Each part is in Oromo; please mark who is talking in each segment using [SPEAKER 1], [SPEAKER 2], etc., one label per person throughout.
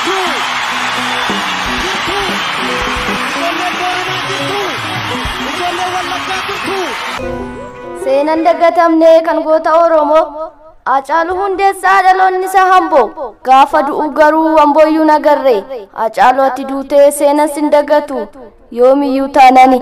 [SPEAKER 1] Jirtu. Jirtu. Ijoolleen Booranaa jirtu. Ijoolleen Wallaggaa jirtu.
[SPEAKER 2] Seenan dagatamne kan goota Oromoo Hacaaluu Hundeessaa dhaloonni isaa hamboo gaafa du'u garuu ambooyyuu nagarre. Hacaaluu, ati duutee seenan sin dagatu yoomiyyuu taanani.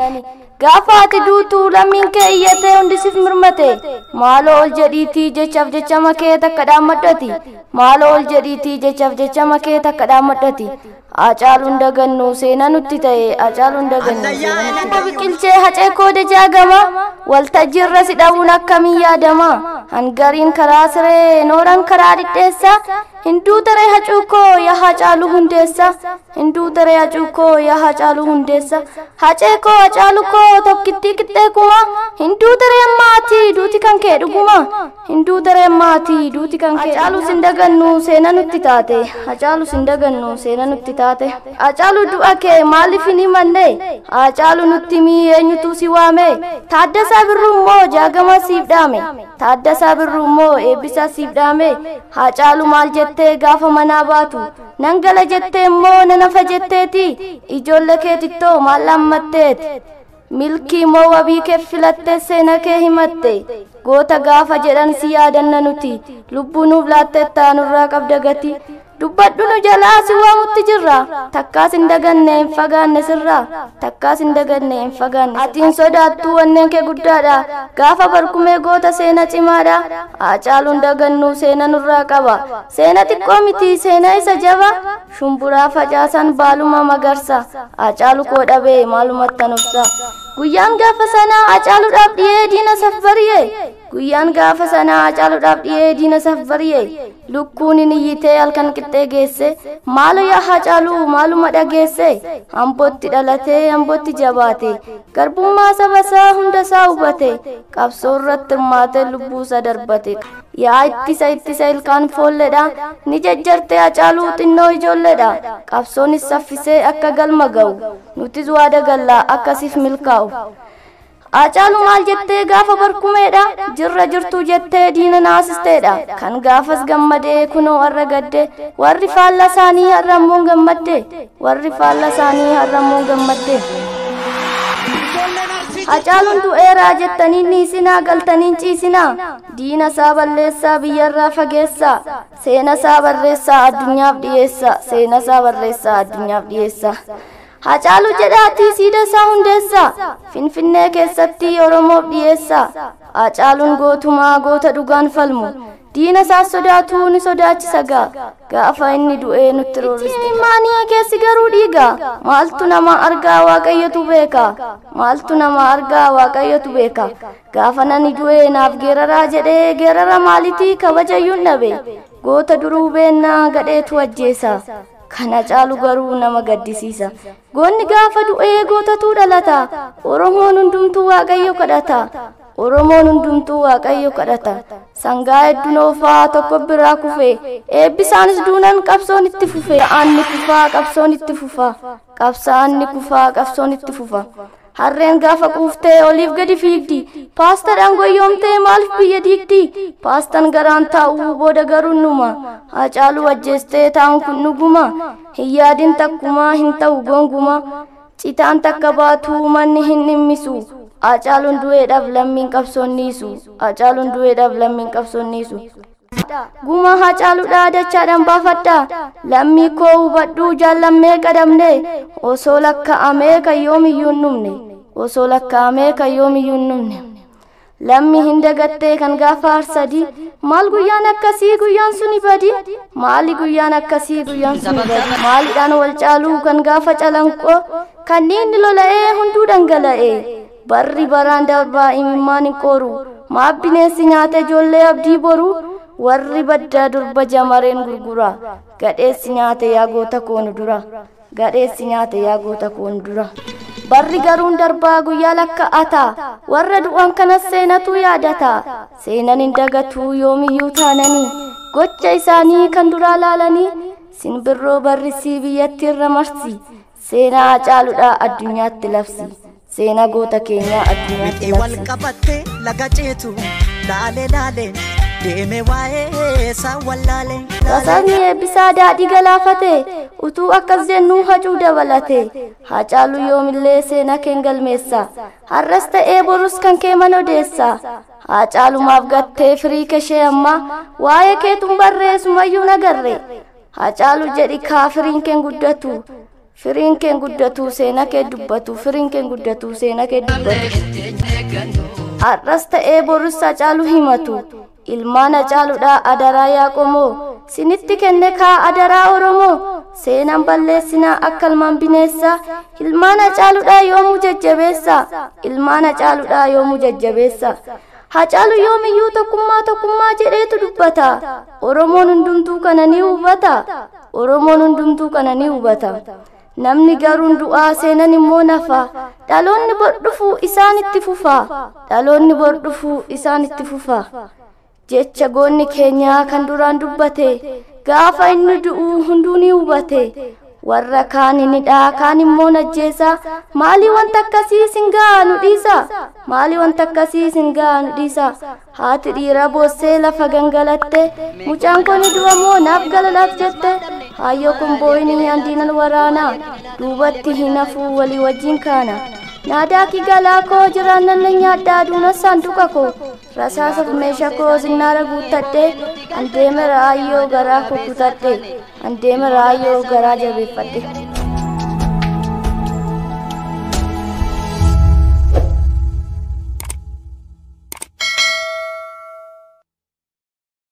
[SPEAKER 2] Gaafa ati duutu lammiin kee iyyatee hundi siif mirmate. Maaloo ol jedhiitii jechaaf jechama kee takka dhaammadhati. Maaloo ol jedhiitii jechaaf jechama kee takka dhaammadhati. Hacaaluun dagannu seenaa nutti ta'e. Hacaaluun dagannu seenaa. Biqilchee hacee koode jaagama waltajjiirra si dhabuun akkamiin yaadama? Hangariin karaa siree nooran karaa dhidheessa. Hinduu taree hacuukoo yaa Hacaaluu Hundeessa. Hinduu taree hacuukoo yaa Hacaaluu Hundeessa. Hacee koo, Hacaaluu koo, tokkittii qixxee kuma. Hinduu taree ammaatii duuti kan kee dhuguma. Hinduu taree ammaatii duuti kan kee. Hacaaluu sin dagannu seenaa nutti taate. Hacaaluu sin dagannu seenaa nutti taate. Hacaaluu, du'a kee maaliif hin himanne? Hacaaluu, nutti mii, eenyutu si waame? Taaddasaa Birruu immoo jaagama siif dhaame. Taaddasaa Birruu immoo eebbisaa siif dhaame. Hacaaluu, maal jettee gaafa manaa baatu? Nan gala jettee immoo nan hafa jetteeti? Ijoollee keetittoo maal lammatteeti? Milkii immoo wabii kee filattee seena kee himatte. Goota gaafa jedhan si yaadanna nuti. Lubbuu nuuf laattettaa, nurraa qabda gati. Dubbadhu, nu jalaa si waamutti jirra. Takkaas hin daganne, hin fagaanne sirra. Takkaas hin daganne, hin fagaanne. Ati hin sodaattu, wanneen kee guddaadha. Gaafa barkumee goota seena cimaadha. Hacaaluun dagannu seena nurraa qaba. Seena xiqqoo miti, seena isa jaba. Shumburaa facaasan baaluma magarsa. Hacaalu koo dhabee maalumattan obsa? Guyyaan gaafa sanaa Hacaaluudhaaf dhiyee diina saf bari'e. Guyyaan gaafa sanaa Hacaaluudhaaf dhiyee diina saf bari'e. Lukkuun hin iyyitee halkan qixxee geesse. Maalo yaa Hacaaluu, maaluma dhageesse? Hambootti dhalatee hambootti jabaate. Garbummaa saba isaa hunda isaa hubate. Qabsoo irratti hirmaatee lubbuu isaa darbate. Yaa ittisa ittisa ilkaan foolledha. Ni jajjarte Hacaaluu xinnoo ijoolleedha. Qabsoonis saffisee akka galma ga'u. Nutis waada gallaa akkasiif milkaa'u. Hacaalu, maal jettee gaafa barkumeedha? Jirra jirtuu jettee diina naasisteedha. Kan gaafas gammadee kunoo har'a gadde. Warri faalla isaanii har'a immoo gammadde. Warri faalla isaanii har'a immoo gammadde.
[SPEAKER 1] Ijoolleen Arsii.
[SPEAKER 2] Hacaaluun du'eeraa jettanii niisinaa galtaniin ciisinaa. Diina isaa balleessaa, biyyarraa fageessaa. Seena isaa barreessaa, addunyaaf dhiyeessaa. Seena isaa barreessaa, addunyaaf dhiyeessaa. Hacaalu jedhaatii siida isaa hundeessaa. Finfinnee keessatti Oromoof dhiyeessaa. Hacaaluun gootumaa goota dhugaan falmu. Diina isaas sodaatu ni sodaachisa gaa. Gaafa inni du'ee nutti roorriste. Maanii keessi garuu dhiiga. Maaltu nama argaa, Waaqayyotu beeka. Maaltu nama argaa, Waaqayyotu beeka. Gaafa nani du'ee naaf geeraraa jedhee geerara maalitii kabajayyuun dhabe. Goota duruu beennaa gadheetu ajjeesa. Kana caalu garuu nama gaddisiisa. Goonni gaafa du'ee gootatu dhalata. Oromoon hundumtuu Waaqayyo kadhata. Oromoon hundumtuu Waaqayyo kadhata. Sangaa hedduun oofaa tokko biraa kufe. Eebbisaanis duunan qabsoon itti fufe. Qabsaa'aan kufaa qabsoon itti fufa. Qabsaa'aan kufaa qabsoon itti fufa. Harreen gaafa quuftee oliif gadi fiigdi. Paastaadhaan goyyoomtee maaliif biyya diigdi? Paastaan garaan taa'uu booda garuu numa. Hacaaluu ajjeestee taa'uun kun dhuguma. Hin yaadin takkumaa, hin ta'u gongumaa. Citaan takka baatu manni hin dhimmisu. Hacaaluun du'eedhaaf lammiin qabsoon dhiisu. Hacaaluun du'eedhaaf lammiin qabsoon dhiisu. Guma Hacaaluudhaa dachaadhaan baafadha. Lammii koo hubadhuu, jaallammee qadamne. Osoo lakkaa'amee kan yoomiyyuu hin dhumne. Osoo lakkaa'amee kan yoomiyyuu hin dhumne. Lammi hin dagattee kan gaafa Arsadii. Maal guyyaan akkasii, guyyaan suni badi? Maali guyyaan akkasii, guyyaan suni badi? Maaliidhaan wal caaluu kan gaafa Calanqoo? Kanneen lola'ee hunduu dhangala'ee. Barri baraan darbaa imimmaan hin qooru. Maaf bineensi nyaata ijoollee abdii boru? Warri baddaa durba jamareen gurgura. Gadheessi nyaate yaa goota koonu dura. Gadheessi nyaate yaa goota koonu dura. Barri garuun darbaa guyyaa lakkaa'ata. Warra du'an kanas seenatu yaadata. Seenan hin dagatuu yoomiyyuu taananii. Gocha isaanii kan duraa laalanii. Simbirroo barrisii biyyatti irra marsi. Seenaa Hacaaluudhaa addunyaatti labsi. Seenaa goota keenyaa addunyaatti
[SPEAKER 1] Mixii wal
[SPEAKER 2] labsi.
[SPEAKER 1] Qabattee laga ceetu laalee laalee. Deeme waa'ee isaa wallaale.
[SPEAKER 2] Rasaasni Eebbisaa Daadhii galaafate, utuu akkas jennuu hacuu dabalate. Hacaaluu, yoomillee seenaa keen galmeessa, har'as ta'ee borus kan kee mana odeessa. Hacaalumaaf gattee firii keshee ammaa waa'ee keetuun barreessumayyuu nagarre. Hacaalu jedhi kaa, firiin keen guddatu, firiin keen guddatu, seenaa kee dubbatu, firiin keen guddatu, seenaa kee dubbatu. Har'as ta'ee borus Hacaalu himatu. Ilmaan Hacaaluudha, adaraa yaa qomoo, sinitti kenne kaa, adaraa Oromoo, seenaan balleessinaa akka ilmaan bineessa. Ilmaan Hacaaluudha yoomuu jajjabeessa, ilmaan Hacaaluudha yoomuu jajjabeessa. Hacaalu yoomiyyuu tokkummaa tokkummaa jedheetu dubbata. Oromoon hundumtuu kana ni hubata, Oromoon hundumtuu kana ni hubata. Namni garuun du'aa, seenan immoo nafa. Dhaloonni bor dhufuu isaan itti fufa, dhaloonni bor dhufuu isaan itti fufa. Jecha goonni keenyaa kan duraan dubbate, gaafa inni du'uu hunduu ni hubate. Warra kaan hidhaa, kaan immoo najjeessa, maalii wanta akkasii sin ga'a nu dhiisa, maalii wanta akkasii sin ga'a nu dhiisa. Haati dhiira boossee lafa gangalatte, mucaan kun du'a moo naaf galalaaf jette. Hayyoo kun booyinii andiinan waraana, duubatti hin hafuu, walii wajjin kaana. Naadaaki galaa koo, jiraannan nyaadhaa, duuna saanduqa koo, rasaasaf meeshaa koo zinnaara guuttadhe, andeema raayyoo garaa koo kutadhe, andeema raayyoo garaa jabeeffadhe.